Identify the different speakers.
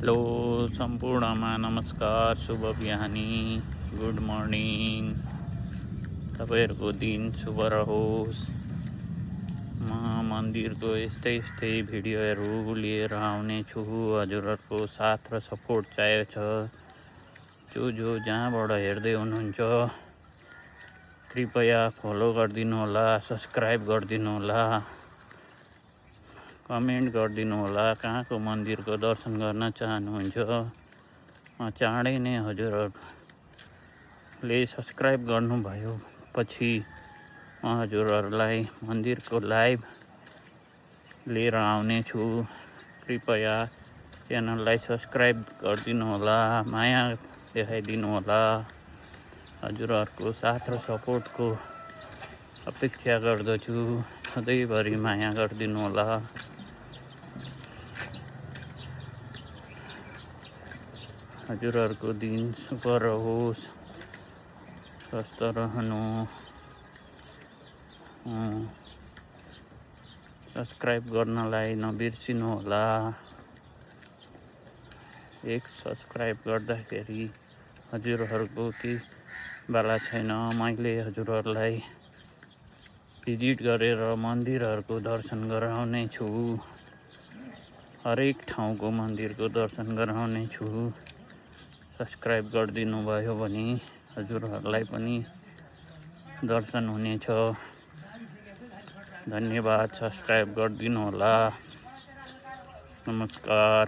Speaker 1: Hello सम्पूर्णमा नमस्कार, शुभ बिहानी, गुड मर्निङ। तपाईँहरूको दिन शुभ रहोस्। म मन्दिरको यस्तै यस्तै भिडियोहरू लिएर आउने छु। हजुरहरूको साथ र सपोर्ट चाहिएको छ। जो जहाँबाट हेर्दै हुनुहुन्छ कृपया फलो गरिदिनु होला, सब्सक्राइब गरिदिनु होला, कमेन्ट गरिदिनु होला कहाँको मन्दिरको दर्शन गर्न चाहनुहुन्छ। चाँडै नै हजुरहरूले सब्सक्राइब गर्नुभयो पछि म हजुरहरूलाई मन्दिरको लाइभ लिएर आउने छु। कृपया च्यानललाई सब्सक्राइब गरिदिनु होला, माया देखाइदिनु होला। हजुरहरूको साथ र सपोर्टको अपेक्षा गर्दछु। सधैँभरि माया गरिदिनु होला। हजुरहरूको दिन शुभ रहोस्, स्वस्थ रहनु। सब्सक्राइब गर्नलाई नबिर्सिनु होला। एक सब्सक्राइब गर्दाखेरि हजुरहरूको केही बाला छैन। मैले हजुरहरूलाई भिजिट गरेर मन्दिरहरूको दर्शन गराउने छु। हरेक ठाउँको मन्दिरको दर्शन गराउने छु। सब्सक्राइब गरिदिनु भयो भने हजुरहरूलाई पनि दर्शन हुनेछ। धन्यवाद। सब्सक्राइब गरिदिनु होला। नमस्कार।